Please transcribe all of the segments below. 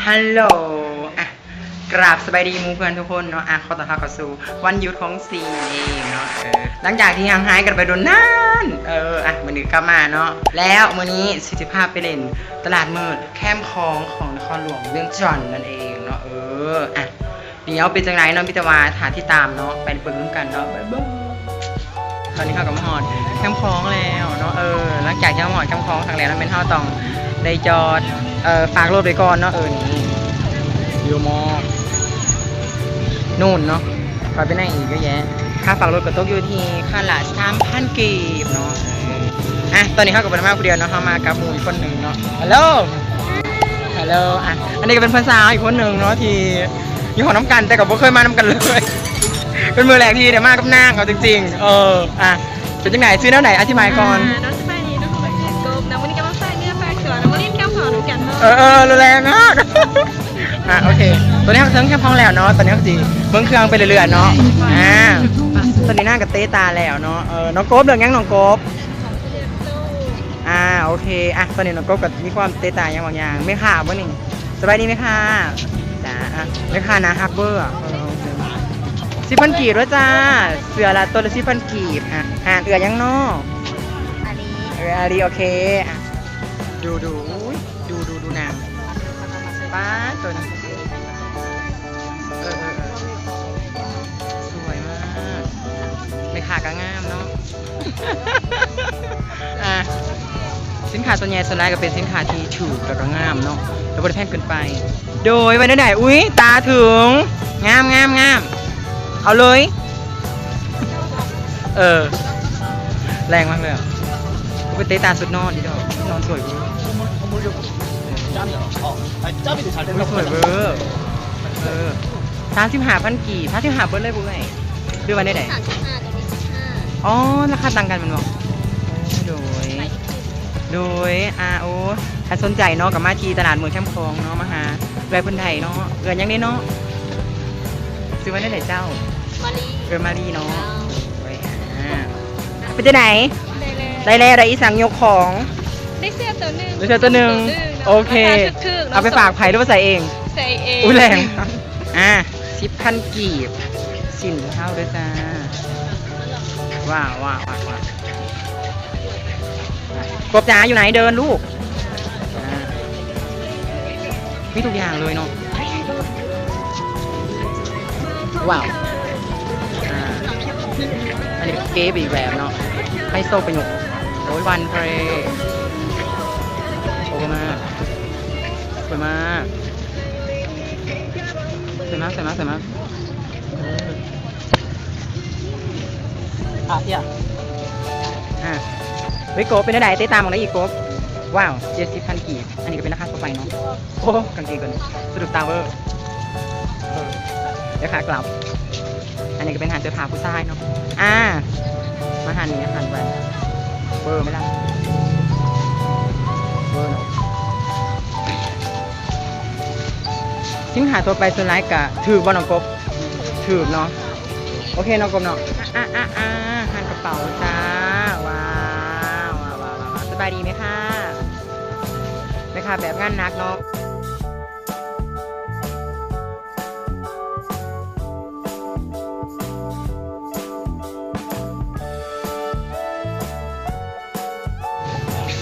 ຮັລໂຫຼ ອ່ະ ກາບສະບາຍດີໝູ່ເພື່ອນທຸກຄົນເນາະ ອ່ະ ຂໍຕ້ອນຮັບເຂົ້າສູ່ວັນຢຸດຂອງຊີນັ້ນເອງເນາະ. ເອີ ຫຼັງຈາກທີ່ຫ່າງຫາຍກັນໄປດົນນານ ເອີ ອ່ະ ມື້ນີ້ກັບມາເນາະ ແລ້ວມື້ນີ້ຊີຊິພາໄປຫຼິ້ນຕະຫຼາດມືດແຄມຂອງ ຂອງນະຄອນຫຼວງວຽງຈັນນັ້ນເອງເນາະ. ເອີ ອ່ະ ດຽວເປັນຈັ່ງໃດເນາະ ມີແຕ່ວ່າຖ້າຕິດຕາມເນາະ ໄປເບິ່ງນຳກັນເນາະ. ບາຍບາຍ. ຕອນນີ້ເຮົາກໍມາຮອດແຄມຂອງແລ້ວເນາະ. ເອີ ຫຼັງຈາກທີ່ເຮົາມາຮອດແຄມຂອງຄັ້ງແລກ ແມ່ນເຮົາຕ້ອງໄດ້ຈອດ ເອີ ຝາກລົດໄວ້ກ່ອນເນາະ. ເອີ ນີ້ຢູ່ມອ ນູ້ນເນາະ ໄປໄປໃນອີກເຍອະແຍະ. ຄ່າຝາກລົດກໍຕົກຢູ່ທີ່ຄັນລະສາມພັນກີບເນາະ. ເອີ ອ່ະ ຕອນນີ້ເຮົາກໍບໍ່ໄດ້ມາຜູ້ດຽວເນາະ ເຮົາມາກັບໝູ່ອີກຄົນໜຶ່ງເນາະ. ຮັລໂຫຼ ຮັລໂຫຼ ອ່ະ ອັນນີ້ກໍເປັນເພື່ອນສາວອີກຄົນໜຶ່ງເນາະ ທີ່ຢູ່ຫ້ອງນຳກັນ ແຕ່ກໍບໍ່ເຄີຍມານຳກັນເລີຍ ເປັນມື້ແລກທີ່ໄດ້ມາກັບນາງ ເອົາຈິງໆ. ເອີ ອ່ະ ເປັນຈັ່ງໃດ? ຊື່ແນວໃດ? ອະທິບາຍກ່ອນ. ອ່າ ເນາະ ສະບາຍດີເນາະ ເຮົາກໍຊື່ກົບເນາະ ມື້ນີ້ກໍມາຝາກເນື້ອຝາກຕົວເນາະ ມາຫຼິ້ນກັບເຮົານຳກັນເນາະ. ເອີ ເອີ ແຮງມາກ. ອ່ະ ໂອເຄ ຕອນນີ້ເຮົາເຖິງແຄມຂອງແລ້ວເນາະ ຕອນນີ້ເຮົາຊິເບິ່ງເຄື່ອງໄປເລື້ອຍໆເນາະ. ອ່າ ຕອນນີ້ນາງກໍເຕະຕາແລ້ວເນາະ. ເອີ ນ້ອງກົບ ເລືອກຫຍັງນ້ອງກົບ? ອ່າ ໂອເຄ ອ່ະ ຕອນນີ້ນ້ອງກົບກໍມີຄວາມເຕະຕາຫຍັງບາງຢ່າງ. ແມ່ຄ້າບໍ່ນີ້? ສະບາຍດີແມ່ຄ້າ. ຈ້າ ອ່ະ ແມ່ຄ້າໜ້າຮັກເວີ ເອີ ສິບພັນກີບເດີ້ຈ້າ ເສື້ອລະໂຕລະສິບພັນກີບ. ອ່ະ ຮ້ານເອື້ອຍຫຍັງເນາະ? ອາລີ. ເອີ ອາລີ ໂອເຄ. ອ່ະ ດູ ດູ ອຸ້ຍ ດູ ດູ ດູນາງ ປ້າດ ໂຕນາງ ເອີ ເອີ ເອີ ສວຍມາກ ແມ່ຄ້າກໍງາມເນາະ. ອ່າ ສິນຄ້າສ່ວນໃຫຍ່ສ່ວນຫຼາຍກໍເປັນສິນຄ້າທີ່ຖືກ ແລ້ວກໍງາມເນາະ ແລ້ວບໍ່ໄດ້ແພງເກີນໄປ. ໂດຍ ວ່າແນວໃດ? ອຸ້ຍ ຕາເຖິງ ງາມ ງາມ ງາມ ເອົາເລີຍ. ເອີ ແລງມາກເລີຍ. ໄປເຕະຕາຊຸດນອນອີດອກ ນອນສວຍເວີ ສວຍເວີ. ເອີ ສາມສິບຫ້າພັນກີບ ສາມສິບຫ້າເບິດເລີຍບໍ່ເອື້ອຍ ຫຼືວ່າແນວໃດ? ສາມສິບຫ້າ ໂຕນີ້ສິບຫ້າ. ອໍ ລາຄາຕ່າງກັນແມ່ນບໍ່? ໂດຍ ໂດຍ ອ່າ ໂອ້ ຖ້າສົນໃຈເນາະ ກໍມາທີ່ຕະຫຼາດເມືອງແຄມຂອງເນາະ ມາຫາເອື້ອຍເພິ່ນໄດ້ເນາະ. ເອື້ອຍຫຍັງເດເນາະ? ຊື່ວ່າແນວໃດເຈົ້າ? ມາລີ. ເອື້ອຍມາລີເນາະ. ເຈົ້າ. ໂດຍ ອ່າ ເປັນຈັ່ງໃດ? ໄດ້ແລ້ວ ໄດ້ແລ້ວ ໄດ້ອີ່ສັງຍົກຂອງ? ໄດ້ເສື້ອໂຕໜຶ່ງ ໄດ້ເສື້ອໂຕໜຶ່ງ. ໂອເຄ ລາຄາຖືກໆເນາະ ເອົາໄປຝາກໃຜຫຼືວ່າໃສ່ເອງ? ໃສ່ເອງ. ອຸ້ຍ ແລງ. ອ່າ ສິບພັນກີບ ສິ້ນເຮົາເດີ້ຈ້າ. ວ້າວ ວ້າວ ວ້າວ ວ້າວ. ກົບຈ໋າ ຢູ່ໃນເດີນລູກ. ອ່າ ມີທຸກຢ່າງເລີຍເນາະ. ວ້າວ ອ່າ ອັນນີ້ເກັບອີກແບບເນາະ ໄຮໂຊປະຍຸກ. ໂອ້ຍ ວັນເພຣ ໂອ້ຍ ມາກ ສວຍມາກ ສວຍມາກ ສວຍມາກ ສວຍມາກ. ອ່ະ ເອີຍ ອ່າ ເຮີ້ຍ ກົບ ເປັນແນວໃດ? ເຕະຕາໝ່ອງໃດອີກ ກົບ? ວ້າວ ເຈັດສິບພັນກີບ. ອັນນີ້ກໍເປັນລາຄາທົ່ວໄປເນາະ. ໂອ້ ກາງເກງຕົວນີ້ ສະດຸດຕາເວີ ເອີ ດຽວຂາກລັບ. ອັນນີ້ກໍເປັນຮ້ານເສື້ອຜ້າຜູ້ຊາຍເນາະ. ອ່າ ມາຮ້ານນີ້ ຮ້ານແວ່ນ ເບີໄໝລະ? ເບີເນາະ. ສິນຄ້າທົ່ວໄປສ່ວນຫຼາຍກະຖືກບໍ່ນ້ອງກົບ? ຖືກເນາະ. ໂອເຄນ້ອງກົບເນາະ. ອ່າ ອ່າ ອ່າ ຮ້ານກະເປົາຈ້າ. ວ້າວ ວ້າວ ສະບາຍດີແມ່ຄ້າ. ແມ່ຄ້າແບບງານໜັກເນາະ.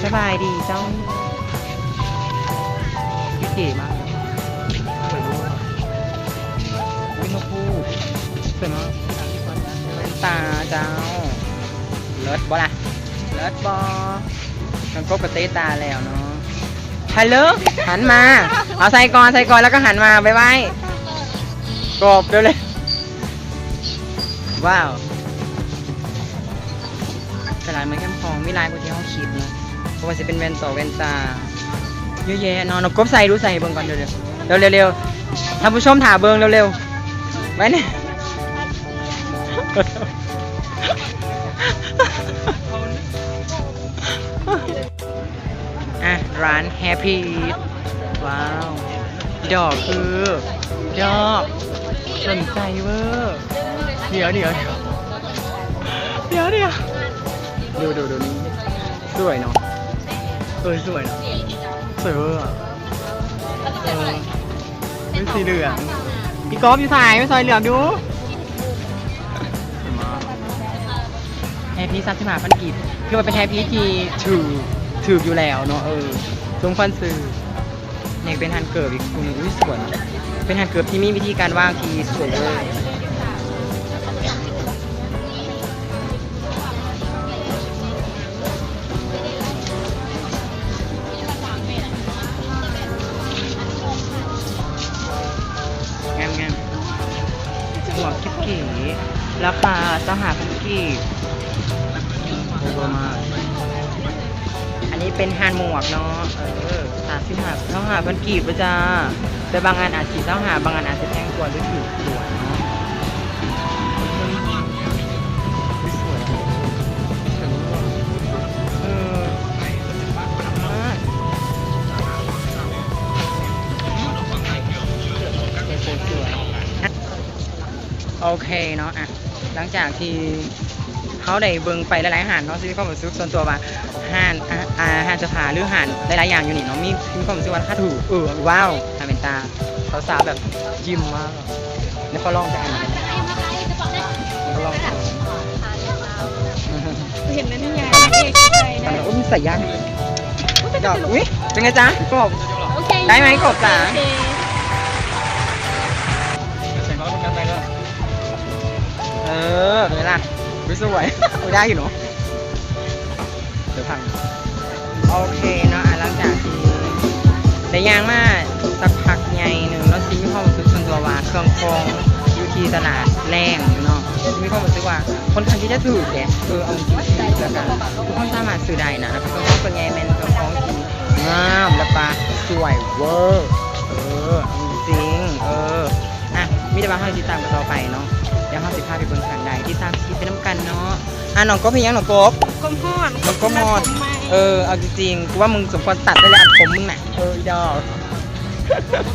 ສະບາຍດີເຈົ້າ. ເທ່ມາກ. ອຸ້ຍ ນົກຮູ້ ສວຍມາກ. ແວ່ນຕາເຈົ້າ. ເລີດບໍ່ລະ? ເລີດບໍ່? ນ້ອງກົບກໍເຕະຕາແລ້ວເນາະ. ຮັນໂຫຼ ຫັນມາ. ເອົາໃສ່ກ່ອນ ໃສ່ກ່ອນ ແລ້ວກໍຫັນມາ. ບາຍບາຍ. ກອບເດີເລີຍ. ວ້າວ ຕະຫຼາດເມືອງແຄມຂອງມີຫຼາຍກວ່າທີ່ເຮົາຄິດເນາະ. ບໍ່ວ່າຊິເປັນແວ່ນຕາ ແວ່ນຕາ ເຍອະແຍະເນາະ. ນ້ອງກົບໃສ່ດູ ໃສ່ໃຫ້ເບິ່ງກ່ອນ. ເລັວໆ ເລັວໆ ເລັວໆ ທ່ານຜູ້ຊົມຖ້າເບິ່ງເລັວໆ ໄວ້ນີ້. ອ່ະ ຮ້ານແຮປປີ. ວ້າວ ດອກຄື ດອກສົນໃຈເວີ. ດຽວ ດຽວ ດຽວ ດຽວ ດູ ດູ ດູນີ້ ສວຍເນາະ. ເອີ ສວຍເນາະ ສວຍເວີອະ. ເອີ ສີເຫຼືອງ. ອີກອບຢູ່ໃສ? ມາຊ່ອຍເລືອກດູ. ແຮພີ ສາມສິບຫ້າພັນກີບ ຖືວ່າເປັນແຮພີທີ່ຖືກ ຖືກຢູ່ແລ້ວເນາະ. ເອີ ສົມຄວນຊື້. ນີ້ເປັນຮ້ານເກີບອີກຜູ້ໜຶ່ງ. ອຸ້ຍ ສວຍເນາະ. ເປັນຮ້ານເກີບທີ່ມີວິທີການວາງທີ່ສວຍເວີ. ງາມໆ ໝວກເກັບເກ ລາຄາຊາວຫ້າພັນກີບ. ໂອເວີມາກ. ອັນນີ້ເປັນຮ້ານໝວກເນາະ. ເອີ ສາມສິບຫ້າ ຊາວຫ້າພັນກີບເລີຍຈ້າ. ແຕ່ບາງອັນອາດຊິຊາວຫ້າ ບາງອັນອາດຊິແພງກວ່າ ຫຼື ຖືກກວ່າເນາະ. ເອີ ໂອເຄເນາະ. ອ່ະ ຫຼັງຈາກທີ່ເຮົາໄດ້ເບິ່ງໄປຫຼາຍໆຮ້ານເນາະ, ຊິມີຄວາມຮູ້ສຶກສ່ວນຕົວວ່າຮ້ານ ອາ ອາ ຮ້ານເສື້ອຜ້າ ຫຼື ຮ້ານຫຼາຍໆຢ່າງຢູ່ນີ້ເນາະ ມີ ມີຄວາມຮູ້ສຶກວ່າລາຄາຖືກ. ເອີ ວ້າວ ຕາເປັນຕາ ສາວໆແບບຍິ້ມມາ. ດຽວຂໍລອງຈັກອັນ ຂໍລອງອັນ. ເຫັນໃນນິຍາຍ ເອກໃຈນະ. ໂອ້ຍ ມີສາຍຢາງ. ອຸ້ຍ ເປັນໄງຈ໊ະ ກອບ? ໂອເຄ ໄດ້ໄໝ ກອບຈ໊ະ? ໂອເຄ ເອີ ເປັນໄງລະ? ອຸ້ຍ ສວຍ ໂອ້ຍ ໄດ້ຢູ່ເນາະ. ເດີພັງ. ໂອເຄເນາະ ອ່ະ ຫຼັງຈາກທີ່ໄດ້ຍ່າງມາສັກພັກໃຫຍ່ໜຶ່ງເນາະ ຊິມີຄວາມຮູ້ສຶກສ່ວນຕົວວ່າເຄື່ອງຄອງຢູ່ທີ່ຕະຫຼາດແລງເນາະ ຊິມີຄວາມຮູ້ສຶກວ່າຄ່ອນຂ້າງທີ່ຈະຖືກເດ້. ເອີ ເອົາຈິງໆ ແລ້ວກະທຸກຄົນສາມາດຊື້ໄດ້ນະ ແລ້ວກະເຄື່ອງຄອງສ່ວນໃຫຍ່ແມ່ນເຄື່ອງຄອງທີ່ງາມ ແລ້ວກະສວຍເວີ. ເອີ ເອົາຈິງໆ ເອີ ອ່ະ ມີແຕ່ວ່າເຮົາຕິດຕາມກັນຕໍ່ໄປເນາະ ດຽວເຮົາຊິພາໄປເບິ່ງທາງໃດ ຕິດຕາມຄລິບໄປນຳກັນເນາະ. ອ່ະ ນ້ອງກົບເຮັດຫຍັງ ນ້ອງກົບ? ກົບຮອດ ນ້ອງກົບຮອດ. ເອີ ເອົາຈິງໆ ກູວ່າມຶງສົມຄວນຕັດໄດ້ແລ້ວ ອັນຜົມມຶງນະ. ເອີ ອີດອກ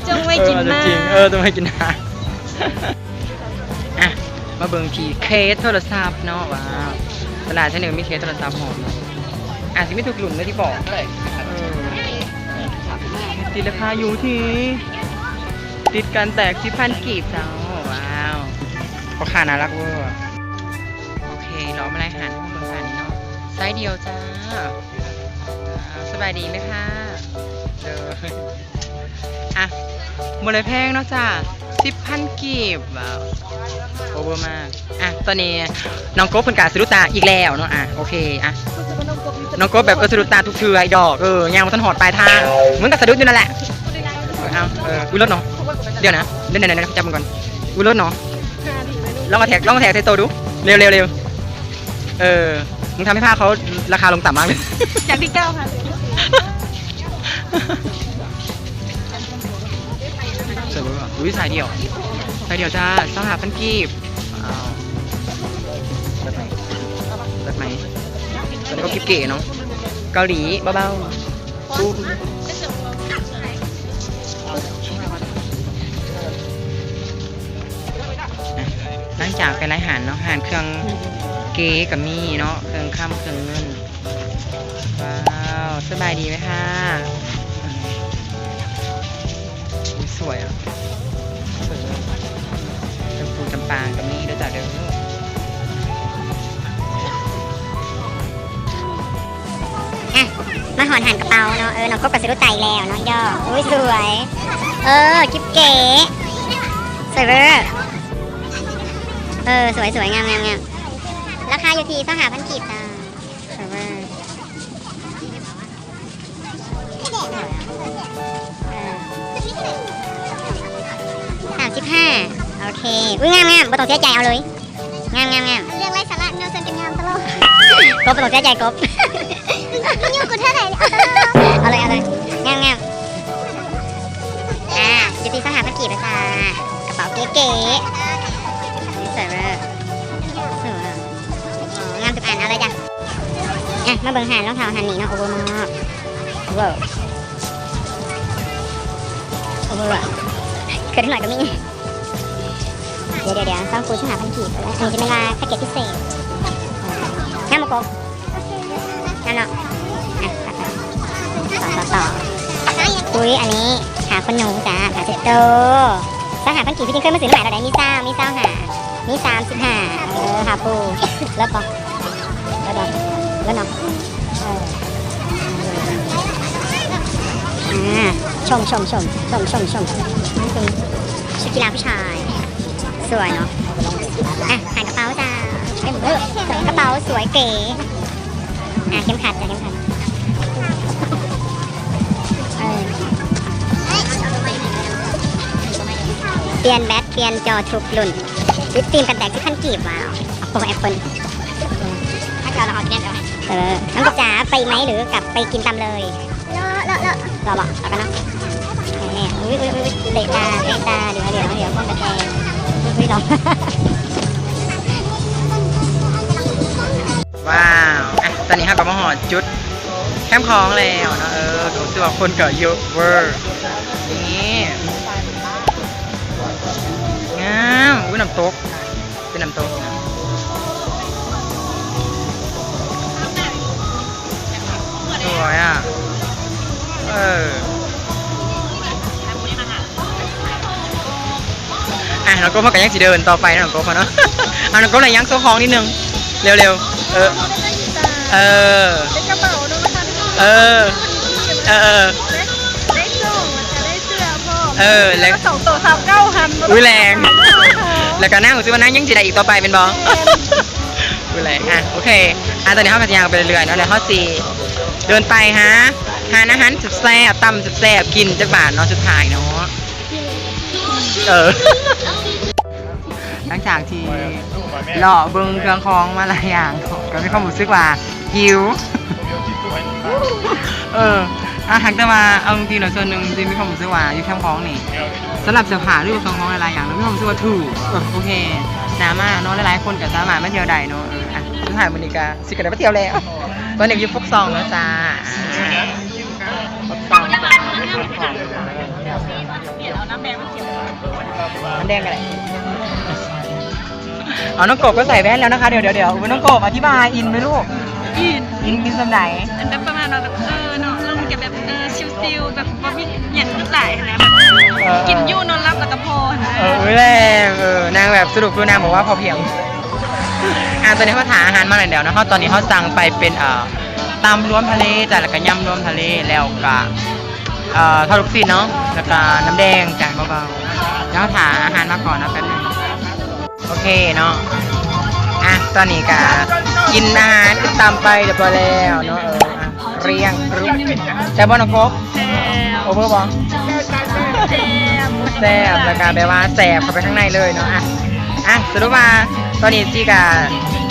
ຈົ່ງໄວ້ກິນນາ. ເອີ ຈົ່ງໄວ້ກິນນາ. ອ່ະ ມາເບິ່ງທີ່ເຄສໂທລະສັບເນາະ. ວ້າວ ຕະຫຼາດແຖວນີ້ມີເຄສໂທລະສັບພ້ອມເນາະ. ອາດຊິມີທຸກລຸ້ນເລີຍທີ່ບອກ. ເອີ ຕິດລາຄາຢູ່ທີ່ ຕິດກັນແຕກສິບພັນກີບເຈົ້າ. ວ້າວ ພໍ່ຄ້າໜ້າລັກເວີ. ໂອເຄ ເລາະມາຫຼາຍຮ້ານ ເບິ່ງຮ້ານນີ້ເນາະ ສາຍດຽວຈ້າ. ສະບາຍດີແມ່ຄ້າ. ເອີ ອ່ະ ບໍ່ໄດ້ແພງເນາະຈ້າ ສິບພັນກີບ. ວ້າວ ໂອເວີມາກ. ອ່ະ ຕອນນີ້ນ້ອງກົບເພິ່ນກະສະດຸດຕາອີກແລ້ວເນາະ. ອ່ະ ໂອເຄ ອ່ະ ນ້ອງກົບແບບ ເອີ ສະດຸດຕາທຸກເທື່ອ ອີດອກ. ເອີ ຍ່າງບໍ່ທັນຮອດປາຍທາງ ມຶງກະສະດຸດຢູ່ນັ້ນແຫຼະ. ເອີ ເອົາ ເອີ ອຸ້ຍ ລົດເນາະ ດຽວນະ ດຽວໆໆ ຈັບມັນກ່ອນ. ອຸ້ຍ ລົດເນາະ ລອງເອົາແທັກ ລອງເອົາແທັກໃສ່ໂຕດູ ເລັວໆໆ. ເອີ ມຶງທຳໃຫ້ຜ້າເຂົາລາຄາລົງຕ່ຳມາກເລີຍ ຈາກທີ່ເກົ້າພັນ. ອຸ້ຍ ສາຍດຽວ ສາຍດຽວຈ້າ ຊາວຫ້າພັນກີບ. ວ້າວ ເລີດໄໝ ເລີດໄໝ. ຕອນນີ້ເຂົາກິບເກເນາະ ເກົາຫຼີເບົາໆ. ຫຼັງຈາກໄປຫຼາຍຮ້ານເນາະ ຮ້ານເຄື່ອງເກກະມີເນາະ ເຄື່ອງຄຳເຄື່ອງເງິນ. ວ້າວ ສະບາຍດີແມ່ຄ້າ. ອຸ້ຍ ສວຍອະ ສວຍເວີ. ຈຳປູຈຳປາກະມີເດີຈ້າເດີ. ອ່ະ ມາຮອດຮ້ານກະເປົາເນາະ. ເອີ ນ້ອງກົບກະສະດຸດຕາອີກແລ້ວເນາະ ອີດອກ. ອຸ້ຍ ສວຍ ເອີ ກິບເກ ສວຍເວີ. ເອີ ສວຍໆ ງາມໆໆ. ລາຄາຢູ່ທີ່ຊາວຫ້າພັນກີບຈ້າ. ສວຍເວີ. ສາມສິບຫ້າ ໂອເຄ. ອຸ້ຍ ງາມໆ ບໍ່ຕ້ອງເສຍໃຈ ເອົາເລີຍ. ງາມໆໆ. ເລື່ອງໄຮ້ສາລະ ເຮົາເຊີນກັນງາມຕະຫຼອດ. ກົບ ບໍ່ຕ້ອງເສຍໃຈ ກົບ. ມີຢູ່ກູເທື່ອໃດ ເອົາຕະຫຼອດ. ເອົາເລີຍ ເອົາເລີຍ ງາມໆ. ອ່າ ຢູ່ທີ່ຊາວຫ້າພັນກີບແລ້ວຈ້າ. ກະເປົາເກໆ ສວຍເວີ ສວຍເວີ. ອໍ ງາມທຸກອັນ ເອົາເລີຍຈ້າ. ອ່ະ ມາເບິ່ງຮ້ານລອງເທົ້າຮ້ານນີ້ເນາະ ໂອເວີມາກ ເວີ ໂອເວີ ເກີດໜ້ອຍກະມີ. ດຽວໆໆ ສອງຄູ່ຊາວຫ້າພັນກີບ. ອັນນີ້ຈະແມ່ນວ່າແພັກເກດພິເສດ. ງາມບໍ່ກົບ? ງາມເນາະ. ອ່ະ ຕໍ່ໆໆ. ອຸ້ຍ ອັນນີ້ຫ ຄົນໜູຈ້າ ຜ້າເຊັດໂຕ ຊາວຫ້າພັນກີບ ທີ່ຈິງເຄີຍມາຊື້ນຳອ້າຍລາວໄດ໋ ມີຊາວ ມີຊາວຫ້າ ມີສາມສິບຫ້າ ເອີ ຜ້າປູ ເລີດບໍ່? ເລີດບໍ່? ເລີດເນາະ ເອີ ອາ ຊົມ ຊົມ ຊົມ ຊຸດກິລາຜູ້ຊາຍ ສວຍເນາະ ອາ ຂາຍກະເປົາຈ້າ ເອີ ກະເປົາສວຍເກ ອາ ເຂັມຂັດຈ້າ ເຂັມຂັດ ເອີ ປ່ຽນແບັດ ປ່ຽນຈໍທຸກລຸ້ນ ຕິດຟິມກັນແຕກສິບພັນກີບ ວ້າວ ໂອ້ ແອັບເປິ້ນ ຖ້າເຈົ້າລະເຮົາປ່ຽນເອົາໃຫ້ ເອີ ນ້ອງກບຈ໋າ ໄປອີກໄໝ ຫຼືກັບໄປກິນຕຳເລີຍ? ເລາະ ເລາະ ເລາະ ເລາະບໍ່? ເອົາກັນເນາະ ເອີ ອຸ້ຍ ອຸ້ຍ ອຸ້ຍ ເຕະຕາ ເຕະຕາ ດຽວ ດຽວ ດຽວ ຄົນກະແຕ ອຸ້ຍ ອຸ້ຍ ດຽວ ວ້າວ ອ່ະ ຕອນນີ້ເຮົາກໍມາຮອດຈຸດແຄມຂອງແລ້ວເນາະ ເອີ ກໍຮູ້ສຶກວ່າຄົນກໍເຍາະເວີ ນີ້ ງາມ ອຸ້ຍ ນ້ຳຕົກ ເປັນນ້ຳຕົກ ສວຍອະ ເອີ. ອ່ະ ນ້ອງກົບເຮົາກໍຍັງຊິເດີນຕໍ່ໄປເນາະ ນ້ອງກົບເຮົາເນາະ ອ່ະ ນ້ອງກົບລະຍັງໂຊຂອງນິດໜຶ່ງ ເລັວໆ ເອີ ເອີ ເປັນກະເປົາເນາະ ເອີ ເອີ ເອີ ໄດ້ ໄດ້ສົ່ງ ແລ້ວກໍໄດ້ເສື້ອພ້ອມ ເອີ ແລ້ວ ສອງໂຕຊາວເກົ້າພັນ ອຸ້ຍ ແລງ ແລ້ວກໍນາງຮູ້ສຶກວ່ານາງຍັງຊິໄດ້ອີກຕໍ່ໄປແມ່ນບໍ່? ແມ່ນ ມື້ແລກ ອ່ະ ໂອເຄ ອ່ະ ຕອນນີ້ເຮົາກໍຊິຍ່າງໄປເລື້ອຍໆເນາະ ແລ້ວເຮົາຊິເດີນໄປຫາຮ້ານອາຫານແຊບໆ ຕຳແຊບໆ ກິນຈັກບາດເນາະ ສຸດທ້າຍເນາະ ເອີ ຫຼັງຈາກທີ່ເລາະເບິ່ງເຄື່ອງຂອງມາຫຼາຍຢ່າງ ກໍມີຄວາມຮູ້ສຶກວ່າຫິວ ເອີ ອ່ະ ຫາກແຕ່ວ່າເອົາຈິງໆແລ້ວ ສ່ວນໜຶ່ງທີ່ມີຄວາມຮູ້ສຶກວ່າຢູ່ແຄມຂອງນີ້ ສຳລັບເສື້ອຜ້າ ຫຼືວ່າເຄື່ອງຂອງຫຼາຍໆຢ່າງ ແລ້ວມີຄວາມຮູ້ສຶກວ່າຖືກ ເອີ ໂອເຄ ໜ້າມາເນາະ ຫຼາຍໆຄົນກໍສາມາດມາທ່ຽວໄດ້ເນາະ ເອີ ອ່ະ ສຸດທ້າຍມື້ນີ້ກໍຊິໄດ້ມາທ່ຽວແລ້ວ ຕອນນີ້ຢູ່ປົກຊອງແລ້ວຈ້າ ປົກຊອງ ນ້ຳແດງກໍໄດ້ ເອົາ ນ້ອງກົບກໍໃສ່ແວ່ນແລ້ວນະຄະ ດຽວໆໆ ອຸ້ຍ ນ້ອງກົບ ອະທິບາຍ ອິນໄໝລູກ? ອິນ ອິນ ອິນສ່ຳໃດ? ອັນແບບປະມານວ່າແບບ ເອີ ເນາະ ລົມກໍແບບ ເອີ ຊິວໆ ແບບບໍ່ມີຫຍັງຫຼາຍຫັ້ນນະ ແບບ ເອີ ກິນຢູ່ນອນຫຼັບແລ້ວກໍພໍຫັ້ນນະ ເອີ ອຸ້ຍ ແລງ ເອີ ນາງແບບ ສະຫຼຸບຄືນາງບອກວ່າພໍພຽງ ອ່າ ຕອນນີ້ເຮົາຖ້າອາຫານມາແລ້ວເນາະ ເຮົາ ຕອນນີ້ເຮົາສັ່ງໄປເປັນ ເອີ ຕຳລວມທະເລຈ້າ ແລ້ວກໍຍຳລວມທະເລ ແລ້ວກໍ ເອີ ທອດລູກຊີ້ນເນາະ ແລ້ວກໍນ້ຳແດງຈ້າ ເບົາໆ ດຽວຖ້າອາຫານມາກ່ອນເນາະ ແປັບໜຶ່ງ ໂອເຄເນາະ ອ່ະ ຕອນນີ້ກະກິນອາຫານ ກິນຕຳໄປຮຽບຮ້ອຍແລ້ວເນາະ ເອີ ອ່ະ ຮຽງ ແຊບບໍ່ນ້ອງກົບ? ແຊບ ໂອເວີບໍ່? ແຊບ ແຊບ ແລ້ວກະແບບວ່າແສບເຂົ້າໄປຂ້າງໃນເລີຍເນາະ ອ່ະ ອ່ະ ສະຫຼຸບວ່າຕອນນີ້ຈີກະ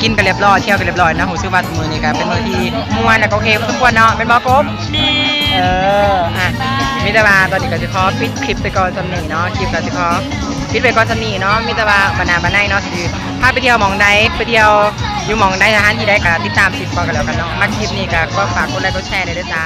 ກິນກັນຮຽບຮ້ອຍ ທ່ຽວກັນຮຽບຮ້ອຍເນາະ ຮູ້ສຶກວ່າມື້ນີ້ກະເປັນມື້ທີ່ມ່ວນ ແລ້ວກະໂອເຄພໍສົມຄວນເນາະ ແມ່ນບໍ່ກົບ? ແມ່ນ ເອີ ອ່ະ ມີແຕ່ວ່າຕອນນີ້ກໍຊິຂໍປິດຄລິບໄປກ່ອນສ່ຳນີ້ເນາະ ຄລິບກໍຊິຂໍປິດໄວ້ກ່ອນສ່ຳນີ້ເນາະ ມີແຕ່ວ່າບັນດາບັນໄດເນາະ ຊິພາໄປທ່ຽວໝ່ອງໃດ ໄປທ່ຽວຢູ່ໝ່ອງໃດ ສະຖານທີ່ໃດ ກໍຕິດຕາມຊິບອກກັນແລ້ວກັນເນາະ ມັກຄລິບນີ້ກໍຂໍຝາກກົດໄລກົດແຊແດ່ເດີຈ້າ.